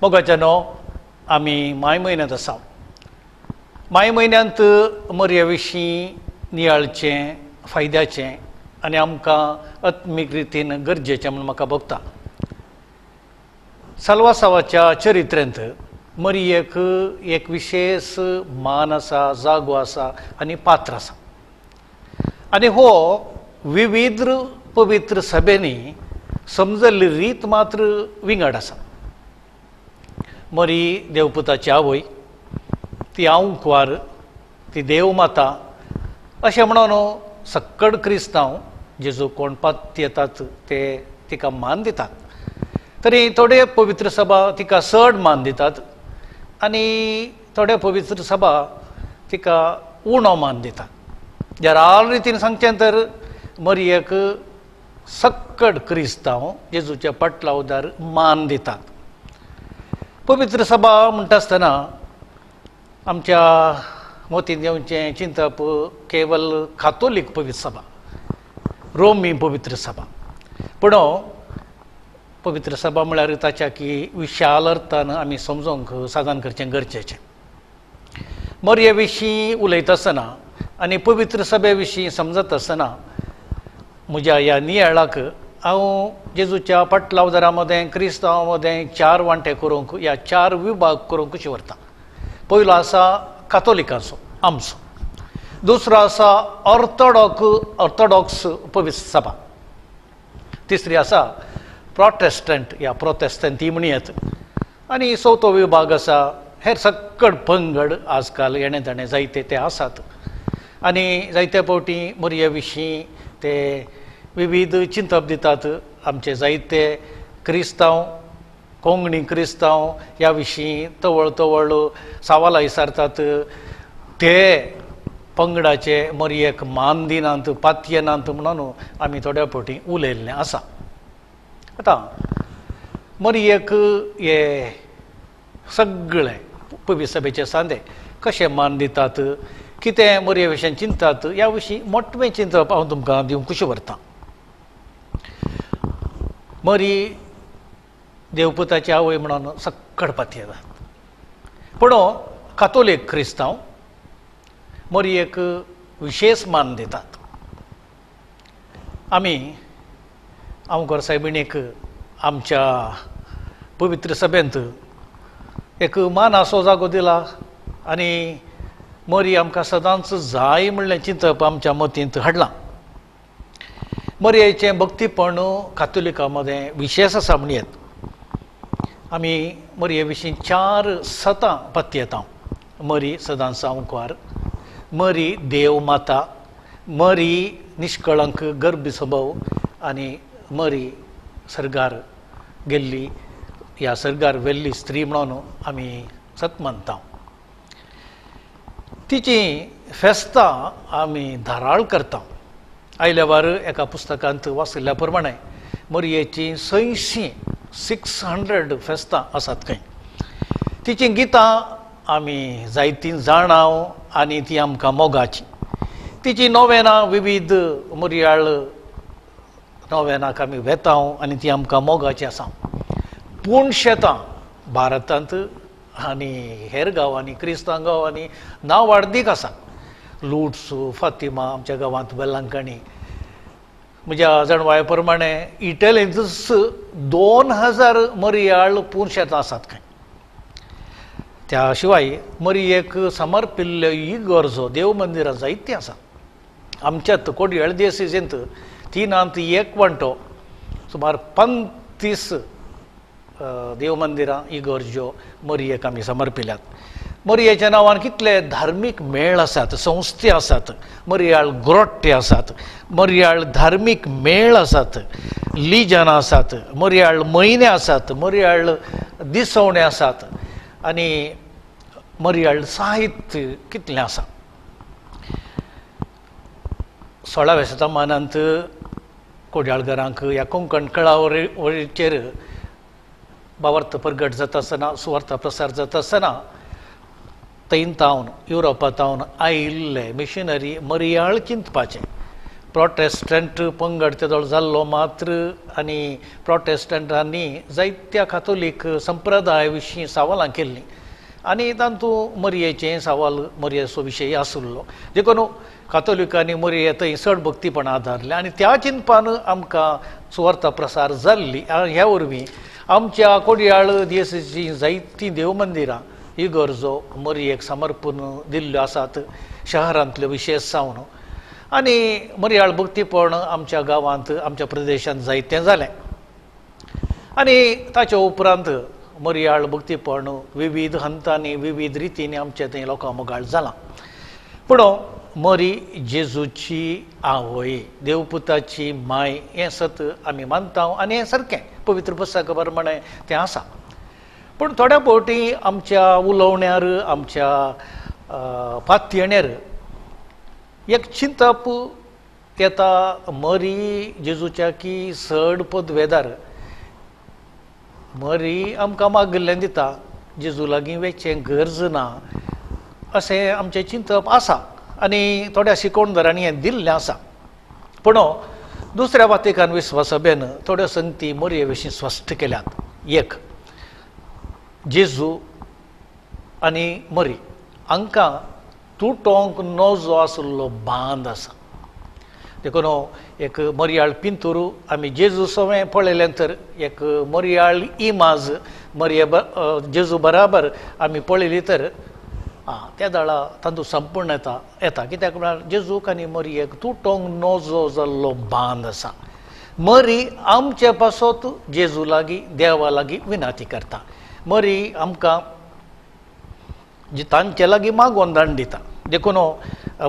मोगाच्यानो, आमी माय म्हयन्यांत आसा. माय म्हयन्यांत मरये विशीं नियाळचें फायद्याचें आनी आमकां आत्मीक रितीन गरजेचें म्हूण म्हाका भोगता. साल्वासावाच्या चरित्रेंत मरयेक एक विशेश मान आसा, जागो आसा आनी पात्र आसा. आनी हो विविध पवित्र सभेंनी समजल्ली रीत मात्र विंगड आसा. मरी देवपुताची आवय, ती आंवकुवार, ती देवमाता अशें म्हणून सक्कड क्रिस्तांव जेजू कोण पातयेतात ते तिका मान दितात. तरी थोडे पवित्र सभा तिका चड मान दितात आनी थोडे पवित्र सभा तिका उणो मान दितात. जराल रितीन सांगचें तर मरयेक सक्कड क्रिस्तांव जेजूच्या पाटलावदार मान दितात. पवित्र सभा म्हणटा आसतना आमच्या मोतीन येवचें चिंतप केवल कातोलीक पवित्र सभा, रोमी पवित्र सभा. पूण पवित्र सभा म्हळ्यार ताच्या की विशाल अर्थान आमी समजोंक साधन करचें गरजेचें. मरये विशीं उलयता आसतना आनी पवित्र सभे विशीं समजत आसतना म्हज्या ह्या नियाळाक हांव जेजूच्या पाटलावदारा मदें क्रिस्तांवा मदें चार वांटे करूंक ह्या चार विभाग करूंक कशी व्हरता. पयलो आसा कातोलिकांचो आमचो, दुसरो आसा ऑर्थोडॉक्स पवित्र सभा, तिसरी आसा प्रोटेस्टंट या प्रोटेस्टंट म्हणयत, आनी चवथो विभाग आसा हेर सक्कड पंगड आजकाल येणे ताणें जायते ते आसात. आनी जायते फावटी मरये विशीं ते विविध चिंतप दितात. आमचे जायते क्रिस्तांव, कोंकणी क्रिस्तांव ह्या विशीं तवळ तवळ सवालां विचारतात. ते पंगडाचे मरयेक मान दिनात, पातयेनात म्हणून आमी थोड्या फावटी उलयल्लें आसा. आतां मरयेक हे सगळे पवित्र सभेचे सांदे कशें मान दितात, कितें मरये विशीं चिंतात, ह्या विशीं मोटवें चिंतप हांव तुमकां दिवंक कशी व्हरता. मरी देवपुताची आवय म्हणून सक्कड पातयेतात. पूण कातोलीक क्रिस्तांव मरयेक विशेश मान दितात. आमी आमकोर सायबिणीक आमच्या पवित्र सभेंत एक मानाचो जागो दिला आनी मरी आमकां सदांच जाय म्हणलें चिंतप आमच्या मतींत हाडलां. मरयेचें भक्तीपण कातोलिकां मदें विशेश आसा म्हणयेत. आमी मरये विशीं चार सतां पातयेता. मरी सदांच आंवकुवार, मरी देवमाता, मरी निश्कळंक गर्भसभव आनी मरी सर्गार गेल्ली ह्या सर्गार वेल्ली स्त्री म्हणून आमी सत मानता. तिची फेस्तां आमी धाराळ करता. आयल्या वार एका पुस्तकांत वाचिल्ल्या प्रमाणे मरयेची 600 फेस्तां आसात खंय. तिचीं गितां आमी जायतीं जाणाव आनी ती आमकां मोगाची. तिची नोवेनां विविध मरयाळ नोवेनाक आमी वेता आनी ती आमकां मोगाची आसा. पूण शेतां भारतांत आनी हेर गांवांनी क्रिस्तांव गांवांनी नांव वाडदीक आसा. लुट्स, फातिमा आमच्या गांवांत वेलंकणी. म्हज्या जाणवाये प्रमाणे इटलींतच 2000 मरयाळ पूण शेतां आसात खंय. त्या शिवाय मरयेक समर्पिल्ल्यो इगर्जो देव मंदिरां जायतीं आसा. आमच्यात कोडयाळ देसीजेंत 3 1 वांटो सुमार 35 देव मंदिरां इगर्ज्यो मरयेक आमी समर्पिल्यात. मरयेच्या नांवान कितले धार्मीक मेळ आसात, संस्थे आसात, मरयाळ ग्रोट्टे आसात, मरयाळ धार्मीक मेळ आसात, लिजनां आसात, मरयाळ म्हयने आसात, मरयाळ दिसवणे आसात आनी मरयाळ साहित्य कितलें आसा. 16व्या शतमानांत कोडयाळगरांक ह्या कोंकण कळावळीचेर भावार्थ प्रगट जाता आसतना, सुवार्थ प्रसार जाता आसतना थंयतावन युरोपातावन आयिल्ले मिशनरी मरयाळ चिंतपाचें, प्रोटेस्टंट पंगड तेदोळ जाल्लो मात्र आनी प्रोटेस्टंटांनी जायत्या कातोलीक संप्रदाय विशीं सवालां केल्लीं आनी तातूंत मरयेचें सवाल मरयेचो विशय आशिल्लो. देखून कातोलिकांनी मरये थंय चड भक्तीपण आदारलें आनी त्या चिंतपान आमकां सुवार्ता प्रसार जाल्ली. ह्या वरवीं आमच्या कोडयाळ दियेसीचीं जायतीं देवमंदिरां इगर्जो मरयेक समर्पण दिल्ल्यो आसात शहरांतल्यो विशेश जावन आनी मरयाळ भक्तीपण आमच्या गांवांत आमच्या प्रदेशांत जायतें जालें. आनी ताच्या उपरांत मरयाळ भक्तीपण विविध हंतांनी विविध रितींनी आमच्या थंय लोकां मोगाळ जालां. पूण मरी जेजूची आवय देवपुताची माय हें सत आमी मानता आनी हें सारकें पवित्र पुस्तका प्रमाणें तें आसा. पूण थोड्या फावटी आमच्या उलोवण्यार आमच्या पातयेण्यार एक चिंतप येता मरी जेजूच्या की चड पदवेदार मरी आमकां मागिल्लें दिता जेजू लागीं वचचें गरज ना अशें आमचें चिंतप आसा आनी थोड्या शिकोवणदारांनी हें दिल्लें आसा. पूण दुसऱ्या वातिकान विश्वासभेन थोड्यो संगती मरये विशीं स्पश्ट केल्यात. एक, जेजू आनी मरी हांकां तुटोंक नजो आशिल्लो बांद आसा. देखून एक मरयाळ पिंतूर आमी जेजू सवें पळयलें तर एक मरयाळ इमाज मरये जेजू बराबर आमी पळयली तर त्या दाळा तातूंत संपूर्ण येता कित्याक म्हळ्यार जेजूक आनी मरयेक तुटोंक नजो जाल्लो बांद आसा. मरी आमचे पासत जेजू लागीं देवा लागीं विनाती करता. मरी आमकां तांचे लागीं मागोवन दाण दिता. देखून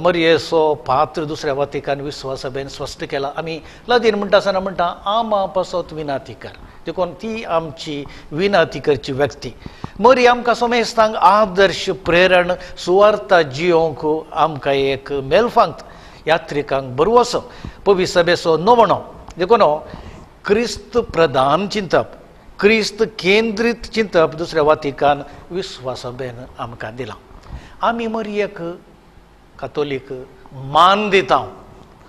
मरयेचो पात्र दुसऱ्या वातिकान विश्वासभेन स्पश्ट केला. आमी लदीन म्हणटा आसतना म्हणटा आमा पासत विनाती कर. देखून ती आमची विनाती करची व्यक्ती. मरी आमकां समेस्तांक आदर्श प्रेरण सुवार्ता जियोंक आमकां एक मेलफांक यात्रिकांक बरवसो पवित्र सभेचो नवणो. देखून क्रिस्त प्रधान चिंतप क्रिस्त केंद्रीत चिंतप दुसऱ्या वातिकान विश्वासभेन आमकां दिलां. आमी मरयेक कातोलीक मान दिता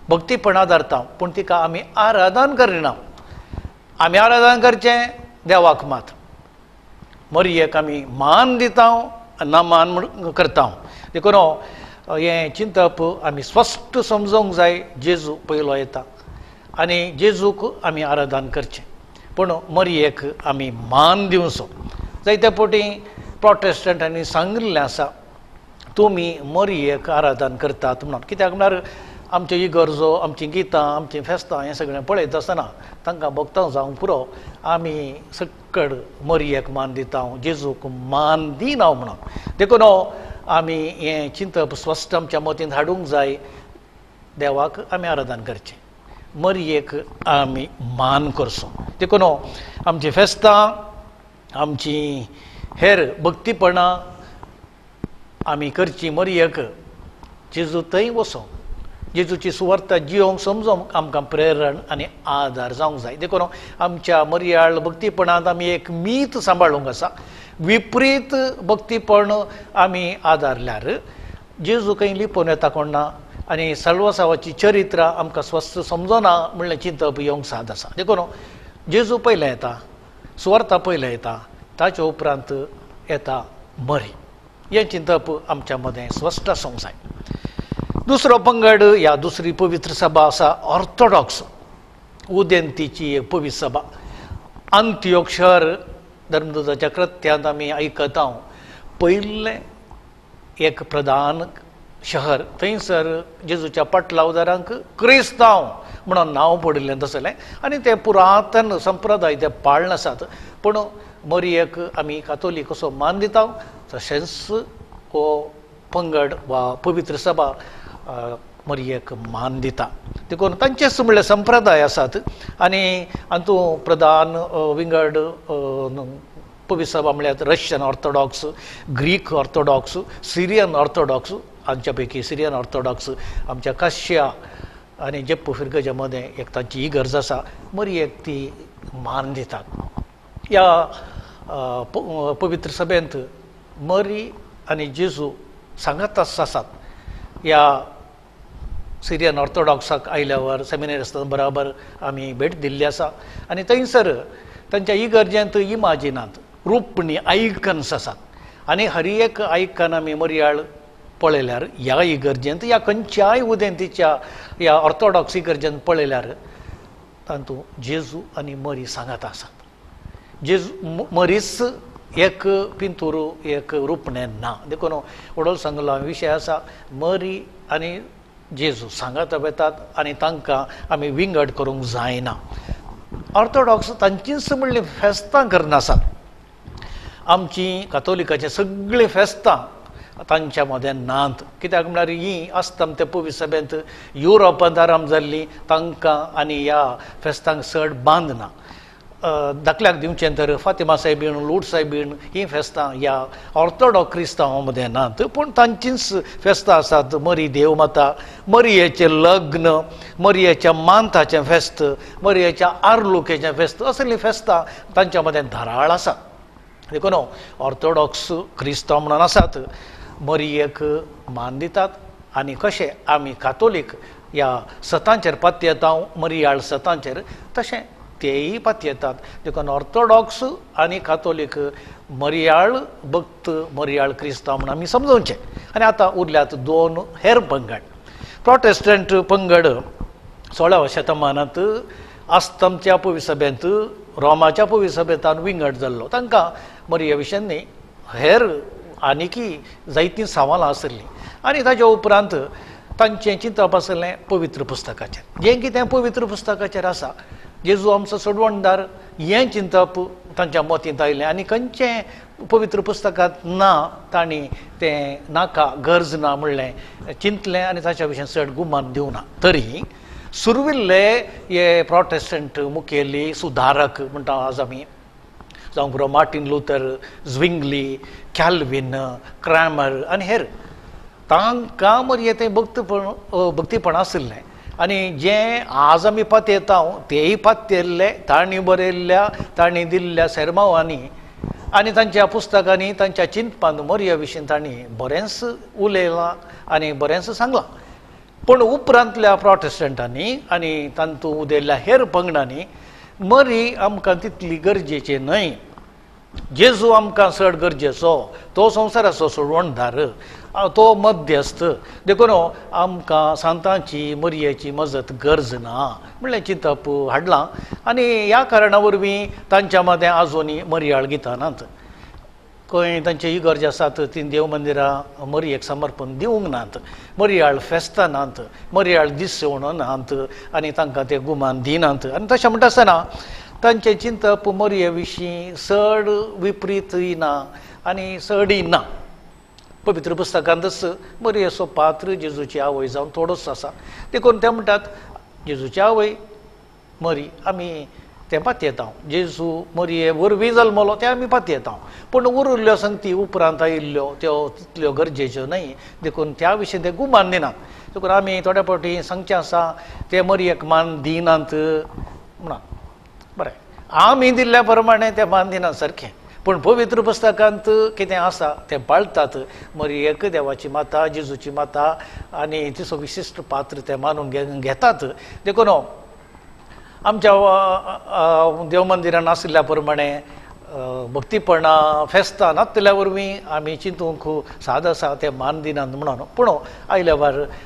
भक्तीपण आदारता पूण तिका आमी आराधन करिना. आमी आराधन करचें देवाक मात. मरयेक आमी मान दिता नमान म्हण करता. देखून हें चिंतप आमी स्पश्ट समजूंक जाय. जेजू पयलो येता आनी जेजूक आमी आराधन करचें पूण मरयेक आमी मान दिवचो. जायते फावटी प्रोटेस्टंटांनी सांगिल्लें आसा तुमी मरयेक आराधन करतात म्हणून. कित्याक म्हळ्यार आमच्यो इगर्जो आमचीं गितां आमचीं फेस्तां हें सगळें पळयत आसतना तांकां भोगता जावंक पुरो आमी सकड मरयेक मान दिता जेजूक मान दिना म्हणून. देखून आमी हें चिंतप स्पश्ट आमच्या मतींत हाडूंक जाय. देवाक आमी आराधन करचें मरयेक आमी मान करचो. देखून आमचीं फेस्तां आमचीं हेर भक्तीपणां आमी करची मरयेक जेजू थंय वचों जेजूची सुवार्ता जियोंक समजोंक आमकां प्रेरण आनी आदार जावंक जाय. देखून आमच्या मरयाळ भक्तीपणांत आमी एक मीत सांबाळूंक आसा. विपरीत भक्तीपण आमी आदारल्यार जेजू खंय लिपोवन येता कोण ना आनी सल्वसावाची चरित्रां आमकां स्वस्थ समजना म्हणलें चिंतप येवंक साद आसा. देखून जेजू पयलें येता सुवार्ता पयलें येता ताच्या उपरांत येता मरी. हें चिंतप आमच्या मदें स्पश्ट आसूंक जाय. दुसरो पंगड ह्या दुसरी पवित्र सभा आसा ऑर्थोडॉक्स उदेंतीची एक पवित्र सभा. अंत्योक शहर धर्मदूताच्या कृत्यांत आमी आयकता पयलें एक प्रधान शहर थंयसर जेजूच्या पाटलावदारांक क्रिस्तांव म्हणून नांव पडिल्लें तसलें आनी ते पुरातन संप्रदाय ते पाळण आसात. पूण मरयेक आमी कातोलीक असो मान दिता तशेंच हो पंगड वा पवित्र सभा मरयेक मान दिता. देखून तांचेच म्हणल्यार संप्रदाय आसात आनी हातूंत प्रधान विंगड पवित्र सभा म्हळ्यार Russian Orthodox, Greek Orthodox, Syrian Orthodox. हांच्या पैकी सिरियन ऑर्थोडॉक्स आमच्या काश्या आनी जेप्पू फिरगजा मदें एक तांची इगर्ज आसा मरयेक ती मान दितात. ह्या पवित्र सभेंत मरी आनी जेजू सांगात आसात. ह्या सिरियन ऑर्थोडॉक्साक आयल्यावर सेमिनरी आसतना बराबर आमी भेट दिल्ली आसा आनी थंयसर तांच्या इगर्जेंत इमाजिनांत रुपणी आयकन्स आसात आनी हर एक आयकन आमी मरयाळ पळयल्यार ह्या इगर्जेंत ह्या खंयच्याय उदेंतीच्या ह्या ऑर्थोडॉक्स इगर्जेंत पळयल्यार तातूंत जेजू आनी मरी सांगात आसात. जेजू मरीच एक पिंतूर एक रुपणें ना. देखून व्हडलो सांगलो विशय आसा मरी आनी जेजू सांगात वेतात आनी तांकां आमी विंगड करूंक जायना. ऑर्थोडॉक्स तांचींच म्हणलीं फेस्तां करनासात. आमचीं कातोलिकाचीं सगळीं फेस्तां तांच्या मदें नात. कित्याक म्हळ्यार हीं आसता ते पवित्र सभेंत युरोपांत आराम जाल्लीं तांकां आनी ह्या फेस्तांक चड बांद ना. धाकल्याक दिवचें तर फातिमा सायबीण लूट सायबीण हीं फेस्तां ह्या ऑर्थोडॉक्स क्रिस्तांवां मदें नात, पूण तांचींच फेस्तां आसात. मरी देवमाता, मरियेचें लग्न, मरियेच्या मांताचें फेस्त, मरियेच्या आर्लुकेचें फेस्त, असलीं फेस्तां तांच्या मदें धाराळ आसात. देखून ऑर्थोडॉक्स क्रिस्तांव म्हणून आसात मरियेक मान दितात आनी कशें आमी कातोलीक ह्या सतांचेर पातयेता मरियाळ सतांचेर तशें तेय पातयेतात. देखून ऑर्थोडॉक्स आनी कातोलीक मरियाळ भक्त मरियाळ क्रिस्तांव म्हूण आमी समजोवचें. आनी आतां उरल्यात दोन हेर पंगड. प्रोटेस्टंट पंगड 16व्या शतमानांत आस्तमच्या पवित्र सभेंत रोमाच्या पवित्र सभेंतान विंगड जाल्लो. तांकां मरिया विशयांनी हेर आनीकी जायतीं सवालां आशिल्लीं आनी ताच्या उपरांत तांचें चिंतप आसलें पवित्र पुस्तकाचेर. जें कितें पवित्र पुस्तकाचेर आसा जेजू आमचो सोडवणदार हें चिंतप तांच्या मतींत आयलें आनी खंयचें पवित्र पुस्तकांत ना तांणी तें नाका गरज ना म्हणलें चिंतलें आनी ताच्या विशीं चड गुमान दिवना. तरी सुरविल्ले हे प्रोटेस्टंट मुखेली सुधारक म्हणटा आज आमी, जावं पुरो Martin Luther, Zwingli, Calvin, Cranmer आनी हेर, तांकां मरये तें भक्तपण भक्तीपण आशिल्लें आनी जें आज आमी पातयेता तेय पातयेल्ले तांणी बरयल्ल्या तांणी दिल्ल्या सेरमांवांनी आनी तांच्या पुस्तकांनी तांच्या चिंतपान मरया विशीं तांणी बरेंच उलयलां आनी बरेंच सांगलां. पूण उपरांतल्या प्रोटेस्टंटांनी आनी तांतूं उदेल्ल्या हेर पंगडांनी मरी आमकां तितली गरजेची न्हय, जेजू आमकां चड गरजेचो, तो संवसाराचो सोडवणदार, तो मध्यस्थ, देखून आमकां सांतांची मरियेची मजत गरज ना म्हणलें चिंतप हाडलां आनी ह्या कारणा वरवीं तांच्या मदें आजुनूय मरियाळ गितां नात. खंय तांची इगर्ज आसात ती देव मंदिरां मरियेक समर्पण दिवंक नात, मरियाळ फेस्तां नात, मरियाळ दिसवणो नात आनी तांकां ते गुमान दिनात. आनी तशें म्हणटा आसतना तांचें चिंतप मरिये विशीं चड विपरीतय ना आनी चडय ना. पवित्र पुस्तकांतच मरियेचो पात्र जेजूची आवय जावन थोडोच आसा. देखून ते म्हणटात जेजूची आवय मरी आमी तें पातयेता, जेजू मरिये वरवीं जल्मलो तें आमी पातयेता, पूण उरिल्ल्यो संगती उपरांत आयिल्ल्यो त्यो तितल्यो गरजेच्यो न्हय, देखून त्या विशीं ते गुमान दिनात. देखून आमी थोड्या फावटी सांगचें आसा ते मरियेक मान दिनात म्हणून. बरें, आमी दिल्ल्या प्रमाणे ते मान दिनात सारकें, पूण पवित्र पुस्तकांत कितें आसा तें पाळटात. मरियेक देवाची माता, जेजूची माता आनी तिचो विशिश्ट पात्र ते मानून घेतात. देखून आमच्या देव मंदिरान आशिल्ल्या प्रमाणे भक्तीपणां फेस्तां नातल्या वरवीं आमी चिंतूंक साद आसा ते मान दिनात म्हणून. पूण आयल्या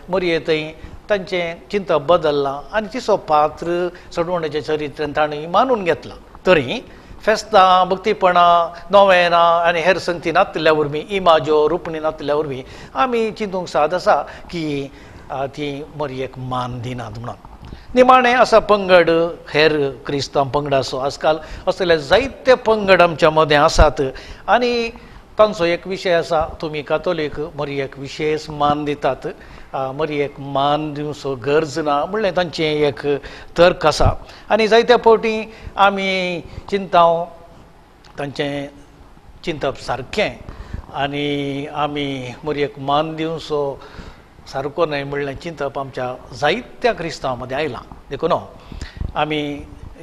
मरिये थंय तांचें चिंतप बदल्लां आनी तिचो पात्र सोडवणेचें चरित्र तांणी मानून घेतलां. तरी फेस्तां, भक्तीपणां, नोवेनां आनी हेर संगती नातल्या वरवीं, इमाज्यो रुपणी नातल्या वरवीं आमी चिंतूंक साद आसा की ती मरियेक मान दिनात म्हणून. निमाणें आसा पंगड, हेर क्रिस्तांव पंगडाचो. आजकाल असले जायते पंगड आमच्या मदें आसात आनी तांचो एक विशय आसा, तुमी कातोलीक मरियेक विशेश मान दितात, मरियेक मान दिवचो गरज ना म्हणलें तांचें एक तर्क आसा. आनी जायत्या फावटी आमी चिंताव तांचें चिंतप सारकें आनी आमी मरियेक मान दिवचो सारको न्हय म्हणलें चिंतप आमच्या जायत्या क्रिस्तांवां मदें आयलां. देखून आमी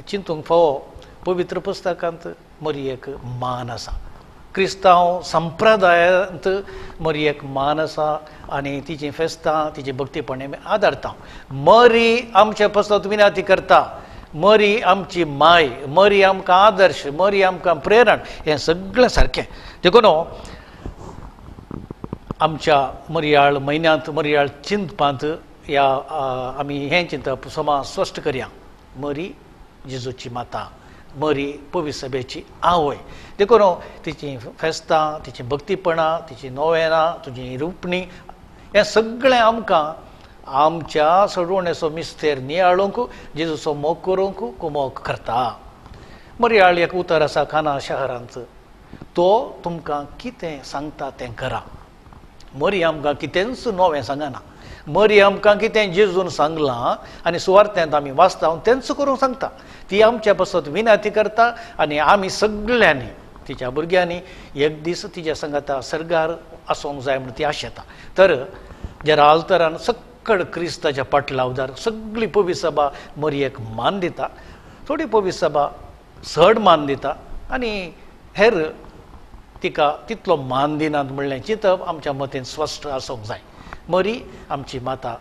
चिंतूंक फावो पवित्र पुस्तकांत मरियेक मान आसा. क्रिस्तांव संप्रदायांत मरयेक मान आसा आनी तिचीं फेस्तां तिची भक्तीपणी आमी आदारता. मरी आमचे पासत विनंती करता, मरी आमची माय, मरी आमकां आदर्श, मरी आमकां प्रेरण, हें सगळें सारकें. देखून आमच्या मरयाळ म्हयन्यांत मरयाळ चिंतपांत ह्या आमी हें चिंतप समा स्पश्ट करया, मरी जेजूची माता, मरी पवित्र सभेची आवय. देखून तिचीं फेस्तां, तिचीं भक्तीपणां, तिचीं नोवेनां, तुजी रुपणी, हें सगळें आमकां आमच्या सोडवणेचो मिस्तेर नियाळूंक, जेजूचो मोग करूंक कुमोक करता. मरयाळ एक उतर आसा काना शहरांत, तो तुमकां कितें सांगता तें करा. मरी आमकां कितेंच नवें सांगना, मरी आमकां कितें जेजून सांगलां आनी सुवार्थ्यांत आमी वाचता तेंच करूंक सांगता. ती आमच्या पासत विनंती करता आनी आमी सगळ्यांनी तिच्या भुरग्यांनी एक दीस तिच्या सांगाता सर्गार आसूंक जाय म्हूण ती आशेता. तर जरा आल्तरान सक्कड क्रिस्ताच्या पाटलावदार सगळी पवित्र सभा मरयेक मान दिता, थोडी पवित्र सभा चड मान दिता आनी हेर तिका तितलो मान दिनात म्हणलें चिंतप आमच्या मतीन स्पश्ट आसूंक जाय. मरी आमची माता,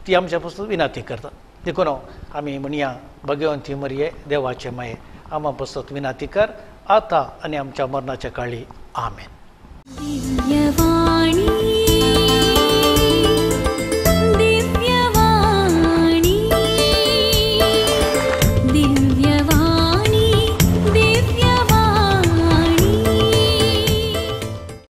ती आमच्या पासून विनंती करता. देखून आमी म्हणया, भगवंती मरये देवाचे माये, आमा पासत विनंती कर आतां आनी आमच्या मरणाच्या काळी. आमेन.